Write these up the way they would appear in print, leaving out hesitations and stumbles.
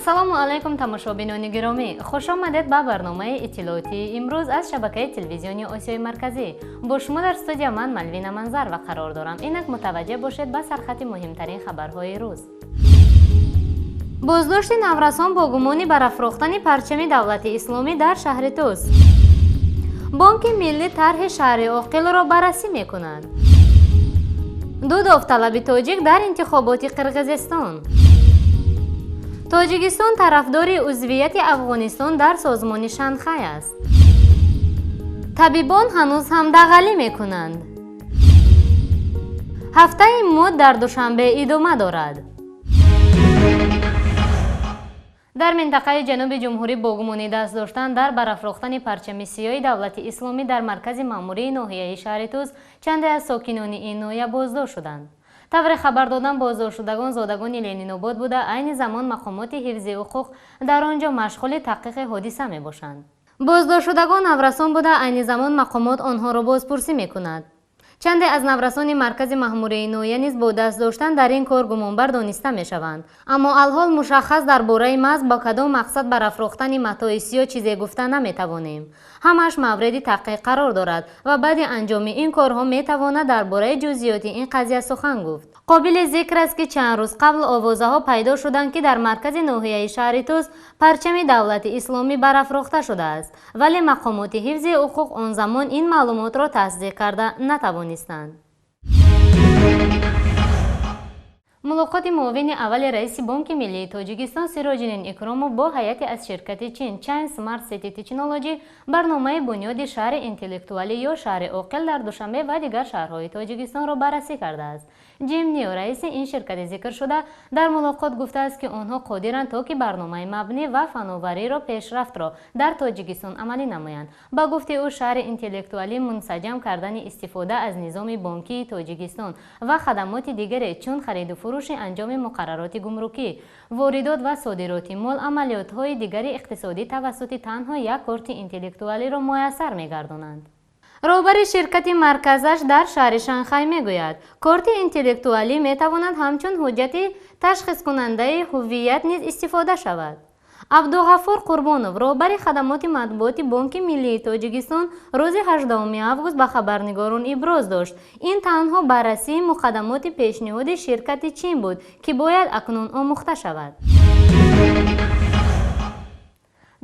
Ассалому алайкум, тамошобинони гиромӣ! Хуш омадед ба барномаи иттилоотии имрӯз аз шабакаи телевизиони Осиёи Марказӣ. Бо шумо дар студия ман, Малвина Манзарова, қарор дорам. Инак мутаваҷҷеҳ бошед ба сархати муҳимтарин хабарҳои рӯз. Боздошти наврасон бо гумони барафрохтани парчами давлати исломӣ дар шаҳри Тӯс. Бонки Миллӣ тарҳи шаҳри оқилро баррасӣ мекунад. Ду довталаби тоҷик дар интихоботи Қирғизистон. Тоҷикистон тарафдори узвияти Афғонистон дар созмони Шанхай аст. Табибон ҳанӯз ҳам дағалӣ мекунанд. Ҳафтаи мӯд дар Душанбе идома дорад. Дар минтақаи ҷануби ҷумҳурӣ бо гумони даст доштан дар барафрохтани парчами сиёҳи давлати исломӣ дар маркази маъмурии ноҳияи шаҳри Тӯс чанде аз сокинони ин ноҳия боздошт шуданд. Тавре хабар додан, боздоштшудагон зодагони Ленинобод буда, айни замон мақомоти ҳифзи ҳуқуқ дар он ҷо машғули таҳқиқи ҳодиса мебошанд. Боздоштшудагон наврасон буда, айни замон мақомот онҳоро бозпурсӣ мекунад. Чанде аз наврасони маркази маъмурии ноҳия низ бо даст доштан дар ин кор гумонбар дониста мешаванд, аммо алҳол мушаххас дар бораи маҳз ба кадом мақсад барафрохтани матои сиёҳ чизе гуфта наметавонем. Ҳамааш мавриди таҳқиқ қарор дорад ва баъди анҷоми ин корҳо метавонад дар бораи ҷузъиёти ин қазия сухан гуфт. Қобили зикр аст, ки чанд рӯз қабл овозаҳо пайдо шуданд, ки дар маркази ноҳияи шаҳри Тӯс парчами давлати исломӣ барафрохта шудааст, вале мақомоти ҳифзи ҳуқуқ он замон ин маълумотро тасдиқ карда натавонистанд. Мулоқоти муовини аввали раиси Бонки Миллии Тоҷикистон Сироҷиддин Икромов бо ҳайати аз ширкати Чин China Smart City Technology барномаи бунёди шаҳри интеллектуалӣ ё шаҳри оқил дар Душанбе ва дигар шаҳрҳои Тоҷикистонро баррасӣ кардааст. Ҷим Нио, раиси ин ширкати зикршуда, дар мулоқот гуфтааст, ки онҳо қодиранд, то ки барномаи мабнӣ ва фановариро пешрафтро дар Тоҷикистон амалӣ намоянд. Ба гуфти ӯ, шаҳри интеллектуалӣ мунсаҷам кардани истифода аз низоми бонкии Тоҷикистон ва хадамоти дигаре, чун хариду фурӯши, анҷоми муқаррароти гумрукӣ, воридот ва содироти мол, амалиётҳои дигари иқтисодӣ тавассути танҳо як корти интеллектуалиро муяссар мегардонанд. Роҳбари ширкати марказаш дар шаҳри Шанхай мегӯяд, корти интеллектуалӣ метавонад ҳамчун ҳуҷҷати ташхискунандаи ҳувият низ истифода шавад. Абдуғафур Қурбонов, роҳбари хадамоти матбуоти Бонки Миллии Тоҷикистон, рӯзи 18 август ба хабарнигорон иброз дошт, ин танҳо баррасии муқаддамоти пешниҳоди ширкати Чин буд, ки бояд акнун омӯхта шавад.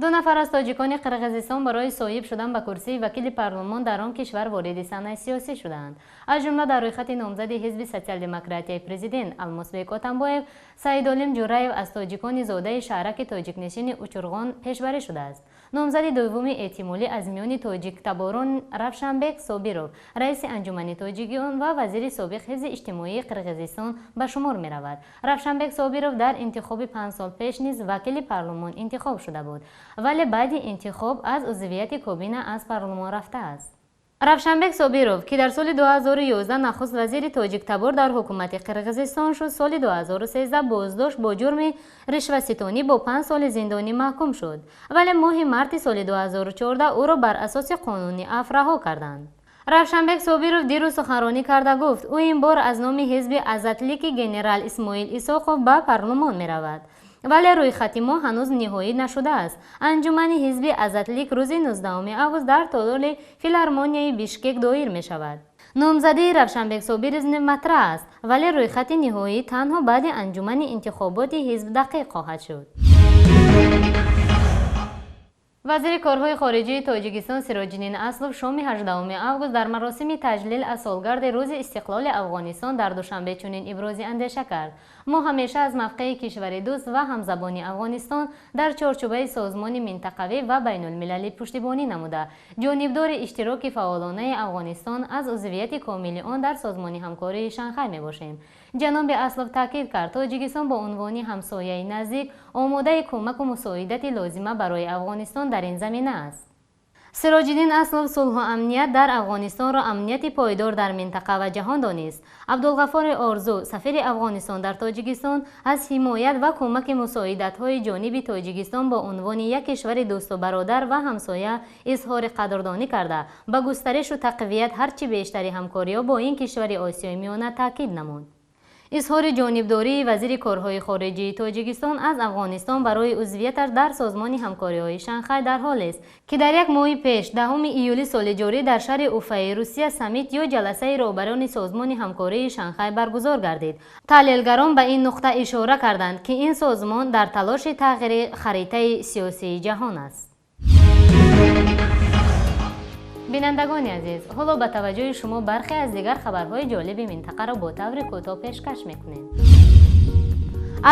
Ду нафар аз тоҷикони Қирғизистон барои соҳиб шудан ба курсии вакили парлумон дар он кишвар вориди саҳнаи сиёсӣ шудаанд. Аз ҷумла дар рӯйхати номзади ҳизби Социал-демократияи президент Алмосбек Отамбоев Саидолим Ҷураев аз тоҷикони зодаи шаҳраки тоҷикнишини Учурғон пешбарӣ шудааст. Номзади дуввуми эҳтимолӣ аз миёни тоҷиктаборон Равшанбек Собиров, раиси Анҷумани тоҷикон ва вазири собиқ ҳифзи иҷтимоии Қирғизистон, ба шумор меравад. Равшанбек Собиров дар интихоби 5 сол пеш низ вакили парлумон интихоб шуда буд, вале баъди интихоб аз узвияти кобина аз парлумон рафтааст. Равшанбек Собиров, ки дар соли 2011 нахуст вазири тоҷиктабор дар ҳукумати Қирғизистон шуд, соли 2013 боздошт бо ҷурми ришваситонӣ бо 5 соли зиндонӣ маҳкум шуд, вале моҳи марти соли 2014 ӯро бар асоси қонуни афв раҳо карданд. Равшанбек Собиров дирӯз суханронӣ карда гуфт, ӯ ин бор аз номи ҳизби Азатлики генерал Исмоил Исоқов ба парлумон меравад, вале рӯйхати мо ҳанӯз ниҳоӣ нашудааст. Анҷумани ҳизби Азатлик рӯзи 19 август дар толори филармонияи Бишкек доир мешавад. Номзадии Равшанбек Собиров матраҳ аст, вале рӯйхати ниҳоӣ танҳо баъди анҷумани интихоботи ҳизб дақиқ хоҳад шуд. Вазири корҳои хориҷии Тоҷикистон Сироҷиддин Аслов шоми 18 август дар маросими таҷлил аз солгарди рӯзи истиқлоли Афғонистон дар Душанбе чунин ибрози андеша кард: «Мо ҳамеша аз мавқеи кишвари дӯст ва ҳамзабони Афғонистон дар чорчӯбаи созмони минтақавӣ ва байнулмилалӣ пуштибонӣ намуда, ҷонибдори иштироки фаъолонаи Афғонистон аз узвияти комили он дар Созмони ҳамкории Шанхай мебошем». Ҷаноби Аслов таъкид кард, Тоҷикистон бо унвони ҳамсояи наздик омодаи кӯмаку мусоидати лозима барои Афғонистон дар ин замина аст. Сироҷиддин Аслов сулҳу амният дар Афғонистонро амнияти пойдор дар минтақа ва ҷаҳон донист. Абдулғаффори Орзу, сафири Афғонистон дар Тоҷикистон, аз ҳимоят ва кӯмаки мусоидатҳои ҷониби Тоҷикистон бо унвони як кишвари дӯсту бародар ва ҳамсоя изҳори қадрдонӣ карда, ба густаришу тақвият ҳарчи бештари ҳамкориҳо бо ин кишвари Осиёи Миёна таъкид намуд. Изҳори ҷонибдории вазири корҳои хориҷии Тоҷикистон аз Афғонистон барои узвияташ дар Созмони ҳамкориҳои Шанхай дар ҳолест, ки дар як моҳи пеш, 10 июли соли ҷорӣ, дар шаҳри Уфаи Русия саммит ё ҷаласаи роҳбарони Созмони ҳамкории Шанхай баргузор гардид. Таҳлилгарон ба ин нуқта ишора карданд, ки ин созмон дар талоши тағйири харитаи сиёсии ҷаҳон аст. Бинандагони азиз, ҳоло ба таваҷҷӯҳи шумо бархе аз дигар хабарҳои ҷолиби минтақаро бо таври кӯтоҳ пешкаш мекунем.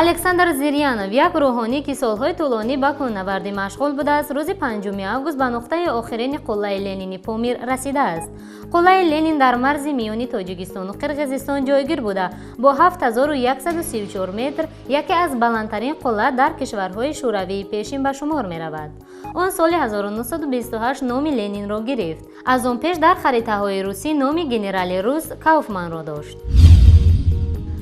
Александр Зирянов, як рӯҳонӣ, ки солҳои тӯлонӣ ба кӯҳнавардӣ машғул будааст, рӯзи 5 август ба нуқтаи охирини қуллаи Ленини Помир расидааст. Қуллаи Ленин дар марзи миёни Тоҷикистону Қирғизистон ҷойгир буда, бо 7134 метр яке аз баландтарин қулла дар кишварҳои шӯравии пешин ба шумор меравад. Он соли 1928 номи Ленинро гирифт. Аз он пеш дар харитаҳои русӣ номи генерали рус Кауфманро дошт.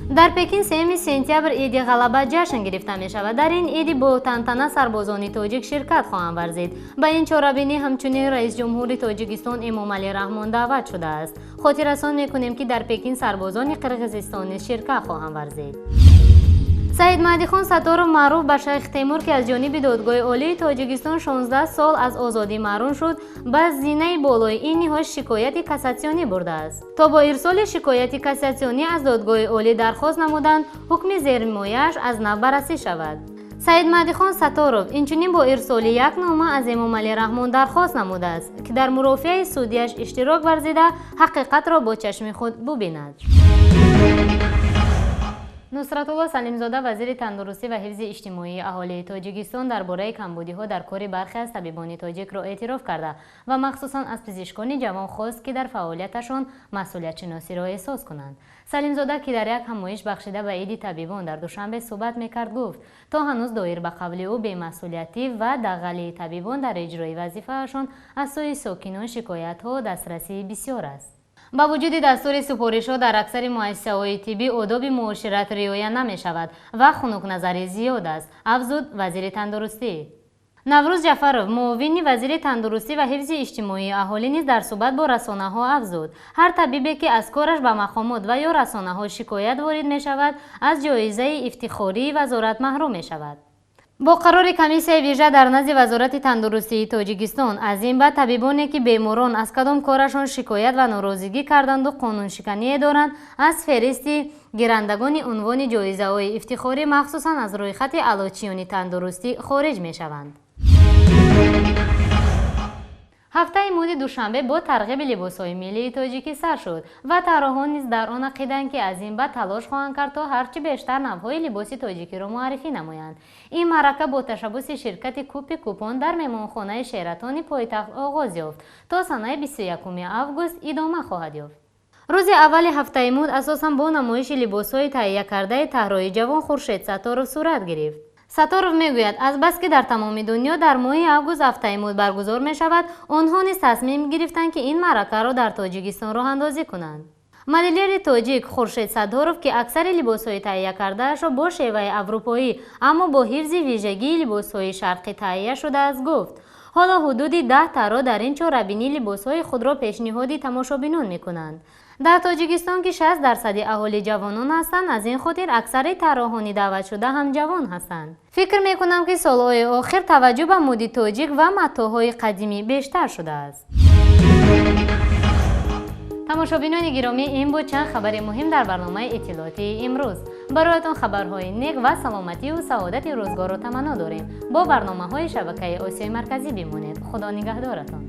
Дар Пекин 3 сентябр Иди ғалаба ҷашн гирифта мешавад. Дар ин иди бо тантана сарбозони тоҷик ширкат хоҳанд варзид. Ба ин чорабинӣ ҳамчунин раисҷумҳури Тоҷикистон Эмомалӣ Раҳмон даъват шудааст. Хотиррасон мекунем, ки дар Пекин сарбозони Қирғизистон низ ширкат хоҳанд варзид. Саид Маҳдихон Сатторов, маъруф ба Шайх Темур, ки аз ҷониби Додгоҳи Олии Тоҷикистон 16 сол аз озодӣ маҳрум шуд, ба зинаи болои ин ниҳод шикояти кассатсионӣ бурдааст. То бо ирсоли шикояти кассатсионӣ аз Додгоҳи Олӣ дархост намуданд, ҳукми зерҳимояаш аз нав баррасӣ шавад. Саид Маҳдихон Сатторов инчунин бо ирсоли як нома аз Эмомалӣ Раҳмон дархост намудааст, ки дар мурофиаи судияш иштирок варзида, ҳақиқатро бо чашми худ бубинад. Нусратулло Салимзода, вазири тандурустӣ ва ҳифзи иҷтимоии аҳолии Тоҷикистон, дар бораи камбудиҳо дар кори бархе аз табибони тоҷикро эътироф карда ва махсусан аз пизишкони ҷавон хост, ки дар фаъолияташон масъулиятшиносиро эҳсос кунанд. Салимзода, ки дар як ҳамоиш бахшида ба Иди табибон дар Душанбе суҳбат мекард, гуфт, то ҳанӯз доир ба қавли ӯ бемасъулиятӣ ва дағалии табибон дар иҷрои вазифаашон аз сӯи сокинон шикоятҳо дастрасии бисёр аст. Ба вуҷуди дастури супоришҳо дар аксари муассисаҳои тиббӣ одоби муошират риоя намешавад ва хунукназарӣ зиёд аст, афзуд вазири тандурустӣ. Наврӯз Ҷафаров, муовини вазири тандурустӣ ва ҳифзи иҷтимоии аҳолӣ, низ дар суҳбат бо расонаҳо афзуд, ҳар табибе, ки аз кораш ба мақомот ва ё расонаҳо шикоят ворид мешавад, аз ҷоизаи ифтихории вазорат маҳрум мешавад. Бо қарори комиссияи вижа дар назди Вазорати тандурустии Тоҷикистон, аз ин баъд табибоне, ки беморон аз кадом корашон шикоят ва норозигӣ карданду қонуншикание доранд, аз феҳристи гирандагони унвони ҷоизаҳои ифтихорӣ, махсусан аз рӯйхати аълочиёни тандурустӣ, хориҷ мешаванд. Ҳафтаи мӯди Душанбе бо тарғиби либосҳои миллии тоҷикӣ сар шуд ва тарроҳон низ дар он ақиданд, ки аз ин баъд талош хоҳанд кард, то ҳарчи бештар навъҳои либоси тоҷикиро муаррифӣ намоянд. Ин маърака бо ташаббуси ширкати Купи Купон дар меҳмонхонаи Шератони пойтахт оғоз ёфт, то санаи 21 август идома хоҳад ёфт. Рӯзи аввали ҳафтаи мӯд асосан бо намоиши либосҳои таҳиякардаи таҳрои ҷавон Хуршед Сатторов сурат гирифт. Сатторов мегӯяд, азбаски дар тамоми дунё дар моҳи август ҳафтаи мӯд баргузор мешавад, онҳо низ тасмим гирифтанд, ки ин маъракаро дар Тоҷикистон роҳандозӣ кунанд. Модельери тоҷик Хуршед Сатторов, ки аксари либосҳои таҳиякардаашро бо шеваи аврупоӣ, аммо бо ҳифзи вижагии либосҳои шарқӣ таҳия шудааст, гуфт, ҳоло ҳудуди 10 тарроҳ дар ин чорабинӣ либосҳои худро пешниҳоди тамошобинон мекунанд. Дар Тоҷикистон, ки 60% аҳолӣ ҷавонон ҳастанд, аз ин хотир аксари тарроҳони даъватшуда ҳам ҷавон ҳастанд. Фикр мекунам, ки солҳои охир таваҷҷӯҳ ба мӯди тоҷик ва матоъҳои қадимӣ бештар шудааст. Тамошобинони гиромӣ, ин буд чанд хабари муҳим дар барномаи иттилоотии имрӯз. Бароятон хабарҳои нек ва саломатию саодати рӯзгорро таманно дорем. Бо барномаҳои шабакаи Осиёи Марказӣ бимонед. Худо нигаҳдоратон.